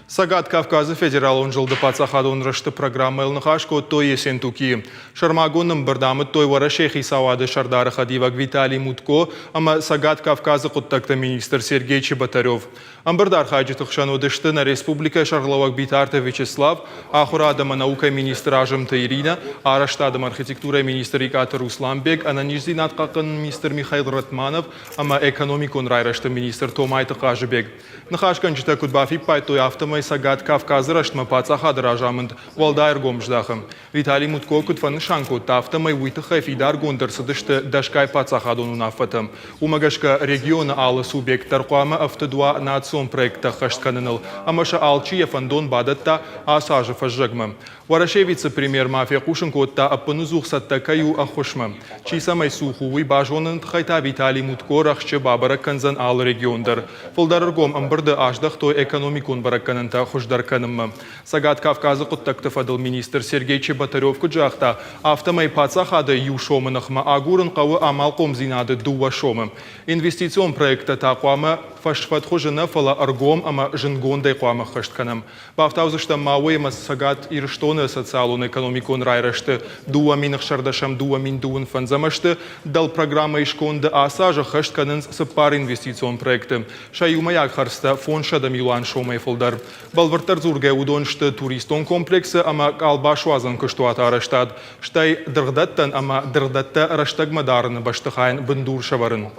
Цӕгат Кавказы федералон зылды паддзахадон рӕзты программӕйыл ныхас кодтой Ессентукийы. Сӕрмагонд ӕмбырд амыдтой Уӕрӕсейы хицауады сӕрдары хӕдивӕг Виталий Мутко ӕмӕ Цӕгат Кавказы хъуыддӕгты министр Сергей Чеботарев. Ӕмбырды архайджыты хсӕн уыдысты нӕ республикӕйы сӕргълӕууӕг Битарты Вячеслав, ахуырад ӕмӕ наукӕйы министр Азымты Иринӕ, арӕзтад ӕмӕ архитектурӕйы министр Икъаты Русланбег, ӕнӕниздзинад хъахъхъӕныны министр Михаил Ратманов ӕмӕ экономикон райрӕзты министр Томайты Хъазыбег. Ныхасгӕнджытӕ куыд бафиппайдтой, афтӕмӕй Цӕгат Кавказы рӕзтмӕ паддзахады разамынд уӕлдай ӕргом здахы. Виталий Мутко куыд фӕнысан кодта, афтӕмӕй уый тыххӕй фидаргонд ӕрцыдысты дӕсгай паддзахадон уынаффӕтӕ. Уымӕ гӕсгӕ регионы алы субъект дӕр хъуамӕ ӕфтыд уа национ проекттӕ ӕххӕст кӕныныл ӕмӕ сӕ алчи йӕ фӕндон бадӕтта ацы азы фӕззӕгмӕ. Уӕрӕсейы вице-премьер ма фехъусын кодта, ӕппыныдзух цӕттӕ кӕй у ӕххуысмӕ. Чи цӕмӕй цух у, уый базоныны тыххӕй та Виталий Мутко рӕхджы бабӕрӕг кӕндзӕн алы регион дӕр. Фылдӕр ӕргом ӕмбырды аздӕхтой экономикон бӕрӕггӕнӕнтӕ хуыздӕр кӕнынмӕ. Цӕгат Кавказы хъуыддӕгты фӕдыл министр Сергей Чеботарев куыд загъта, афтӕмӕй паддзахады иу сомы ныхмӕ агурын хъӕуы амалхъомдзинады дыууӕ сомы. Инвестицион проекттӕ та хъуамӕ фӕсфӕд хуызы нӕ, фӕлӕ ӕргом ӕмӕ зындгондӕй хъуамӕ ӕххӕст кӕнӕм. Бафтаудзыстӕм ма уый ӕмӕ Цӕгат Ирыстоны социалон-экономикон райрӕзты 2016 2025 ӕзты дӕлпрограммӕйы сконды ацы аз ӕххӕст кӕнынц цыппар инвестицион проекты. Сӕ иумӕйаг хӕрдзтӕ 500 милуан сомӕй фылдӕр. Бӕлвырддӕр дзургӕ уыдон сты туристон комплексы ӕмӕ къалбасуадзӕн куыстуаты арӕзтад, стӕй дыргъдӕттӕн ӕмӕ дыргъдӕттӕ рӕстӕгмӕ дарыны бӕстыхайӕн бындур сӕвӕрын.